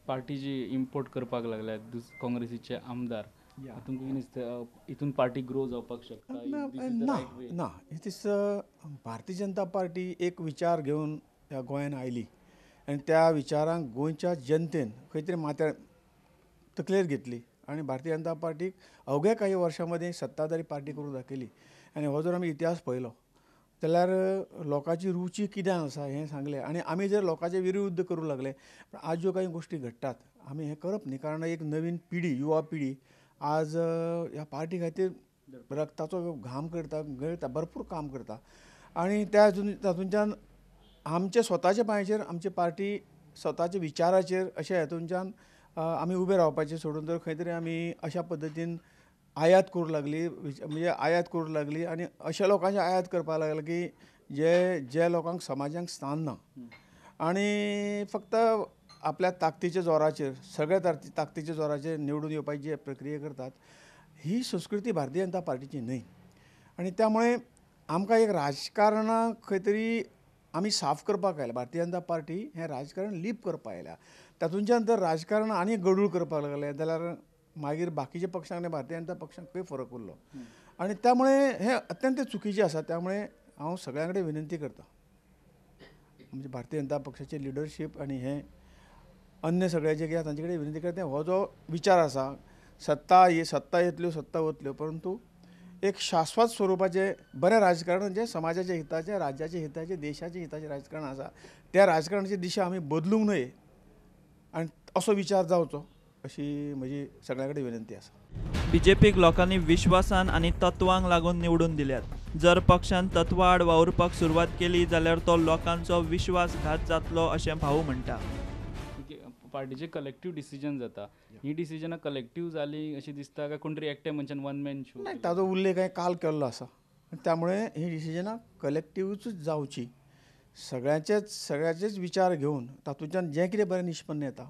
Party जी import करपाक लागल्या काँग्रेसीचे आमदार, तुमकां कितें दिसता हितून पार्टी ग्रो जावपाक शकता? ना ना, it is Bharatiya Janata party एक विचार घेवन ह्या गोंयान आयली आनी त्या विचारांक गोंयच्या जनतेन खंय तरी माथ्यार तकलेर घेतली आनी भारतीय जनता पार्टीक अवघ्या काही वर्सां मदीं सत्ताधारी पार्टी करून दाखयली. आनी हो जर आमी इतिहास पळयलो जाल्यार लोकांची रुची कित्यान आसा हें सांगलें आनी आमी जर लोकांचे विरुद्ध करूंक लागले पण आज ज्यो काही गोश्टी घडटात आमी हें करप न्ही, कारण एक नवीन पिढी, युवा पिढी आज ह्या पार्टी खातीर रक्ताचो घाम करता, गळटा, भरपूर काम करता आनी त्या तातूंच्यान आमच्या स्वताच्या पांयाचेर आमची पार्टी स्वताच्या विचाराचेर अशें हेतूनच्यान आमी उबे रावपाचें सोडून जर खंय तरी आमी अशा पद्दतीन आयात करूंक लागली, म्हणजे आयात करूंक लागली आनी अशा लोकांचे आयात करपाक लागले की जे जे लोकांक समाजांक स्थान ना आनी फक्त आपल्या ताकदीच्या जोराचेर, सगळ्या ताकदीच्या जोराचेर निवडून येवपाची जी प्रक्रिया करतात ही संस्कृती भारतीय जनता पार्टीची न्हय. आनी त्यामुळे आमकां एक राजकारणाक खंय तरी आमी साफ करपाक आयल्या, भारतीय जनता पार्टी हें राजकारण लीप करपाक आयल्या. तातूंच्यान जर राजकारण आनी गडूळ करपाक लागलें जाल्यार मागीर बाकीच्या पक्षांक आनी भारतीय जनता पक्षांक खंय फरक उरलो आनी त्यामुळे हें अत्यंत चुकीचें आसा. त्यामुळे हांव सगळ्यां कडेन विनंती करता, म्हणजे भारतीय जनता पक्षाचे लिडरशीप आनी हें अन्य सगळे जे कितें तांचे कडेन विनंती करता, हो जो विचार आसा सत्ता ही सत्ता येतल्यो सत्ता वतल्यो, परंतु एक शाश्वत स्वरुपाचें बरें राजकारण जें समाजाच्या हिताचें, राज्याच्या हिताचें, देशाच्या हिताचें राजकारण आसा त्या राजकारणाची दिशा आमी बदलूंक न्हय आनी असो विचार जावचो अशी म्हजी सगळ्यां कडेन विनंती आसा. बीजेपीक लोकांनी विश्वासान आनी तत्वांक लागून निवडून दिल्यात. जर पक्षान तत्वा आड वावुरपाक सुरवात केली जाल्यार तो लोकांचो विश्वासघात जातलो अशें भाऊ म्हणटा. पार्टीचे कलेक्टीव डिसिजन जाता, ही डिसिजनां कलेक्टीव जाली अशी दिसता काय कोण तरी एकटे मनशान वन मॅन शो? नाही, ताजो उल्लेख हांवें काल केल्लो आसा. त्यामुळे ही डिसिजनां कलेक्टिवूच जावची, सगळ्यांचेच विचार घेवन तातूंतल्यान जें कितें बरें निष्पन्न येता,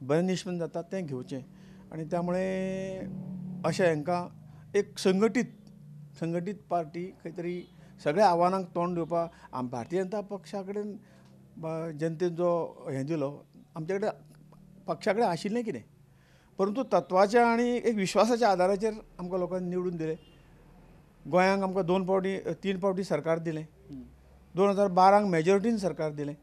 बरें निष्पन्न जाता तें घेवचें आनी त्यामुळे अशें हांकां एक संघटीत पार्टी खंय तरी सगळ्या आव्हानांक तोंड दिवपाक भारतीय जनता पक्षा कडेन जनतेन जो हें दिलो आमचे कडेन पक्षा कडेन आशिल्लें कितें, परंतु तत्वाच्या आनी एक विश्वासाच्या आदाराचेर आमकां लोकांनी निवडून दिलें. गोंयांक आमकां 2 फावटी 3 फावटी सरकार दिलें, 2012 मेजॉरिटीन सरकार दिलें,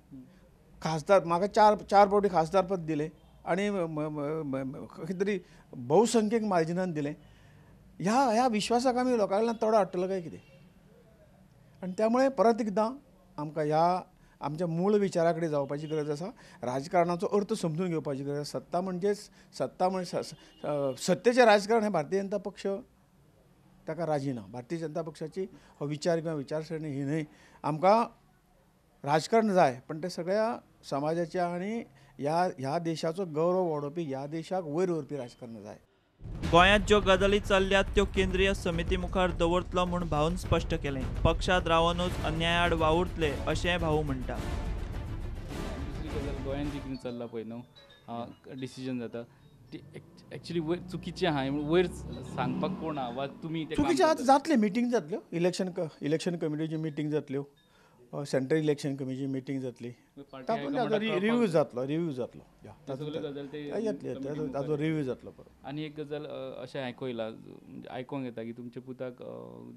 खासदार म्हाका 4 फावटी खासदार पद दिलें आनी खंय तरी बहुसंख्यक मार्जिनान दिलें. ह्या विश्वासाक आमी लोकां कडल्यान तोडो हाडटलो काय कितें? आनी त्यामुळे परत एकदां आमकां ह्या आमच्या मूळ विचारा कडेन जावपाची गरज आसा, राजकारणाचो अर्थ समजून घेवपाची गरज आसा. सत्ता म्हणजेच सत्ता म्हणजे सत्तेचें राजकारण हें भारतीय जनता पक्ष ताका राजी ना. भारतीय जनता पक्षाची हो विचार किंवा विचारसरणी ही न्हय. आमकां राजकारण जाय पण ते सगळ्या समाजाच्या आनी ह्या देशाचो गौरव वाडोवपी, ह्या देशाक वयर व्हरपी राजकारण जाय. गोंयांत ज्यो गजाली चल्ल्यात त्यो केंद्रीय समिती मुखार दवरतलो म्हूण भाऊन स्पश्ट केलें. पक्षांत रावनूच अन्यायाआड वावुरतले अशेंय भाऊ म्हणटा. दुसरी गजाल, गोंयांत जी कितें चल्लां पळय न्हू डिसिजन जाता ती एक्चुअली वयर चुकीचें आहा वयर सांगपाक कोण आहा वा तुमी चुकीचें आतां जातलें, मिटींग जातल्यो, इलेक्शन कमिटीची मिटींग जातल्यो, सेंट्रल इलेक्शन कमिटीची मिटींग जातली, तातूंत रिव्यू जातलो, ताचो रिव्यू जातलो परत. आनी एक गजाल अशें आयकयलां, म्हणजे आयकोंक येता की तुमच्या पुताक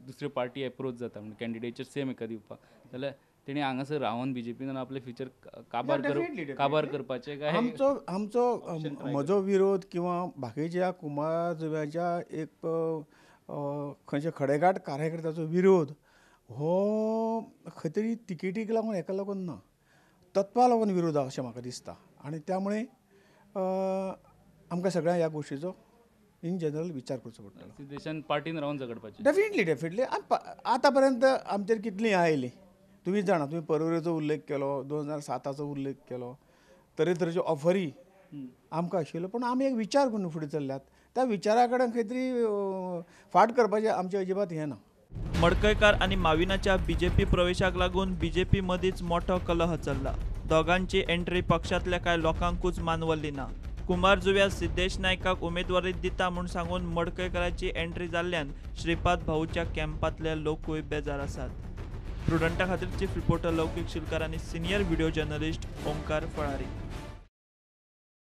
दुसऱ्यो पार्टी एप्रोच जाता म्हणजे कॅन्डिडेचर सेम एका दिवपाक, जाल्यार तेणी हांगासर रावन बीजेपीन आपलें फ्युचर काबार करपाचें काय? आमचो म्हजो विरोध किंवा बाकीच्या कुमारजुव्याच्या एक खंयच्या खडेगांठ कार्यकर्त्याचो विरोध हो खंय तरी तिकेटीक लागून हेका लागून ना, तत्वा लागून विरोध आसा अशें म्हाका दिसता. आनी त्यामुळे आमकां सगळ्यांक ह्या गोश्टीचो इन जनरल विचार करचो पडटलो. देशान पार्टीन रावन झगडपाचें डेफिनेटली. आतां पर्यंत आमचेर कितलीं आयलीं तुमी जाणा, तुमी परवरेचो उल्लेख केलो, 2007चो उल्लेख केलो, तरेतरेच्यो ऑफरी आमकां आशिल्ल्यो, पूण आमी एक विचार करून फुडें चल्ल्यात, त्या विचारा कडेन खंय तरी फाट करपाचें आमचें अजिबात हें ना. मडकयकार आनी माविनाच्या बीजेपी प्रवेशाक लागून बीजेपी मदींच मोठो कलह चल्ला. दोगांची एंट्री पक्षांतल्या कांय लोकांकूच मानवल्ली ना. कुमारजुव्या सिद्धेश नायकाक उमेदवारी दिता म्हूण सांगून मडकयकाराची एंट्री जाल्ल्यान श्रीपाद भाऊच्या कॅम्पांतले लोकूय बेजार आसात. प्रुडंटा खातीर चीफ रिपोर्टर लौकीक शिलकार आनी senior video journalist Omkar Falari.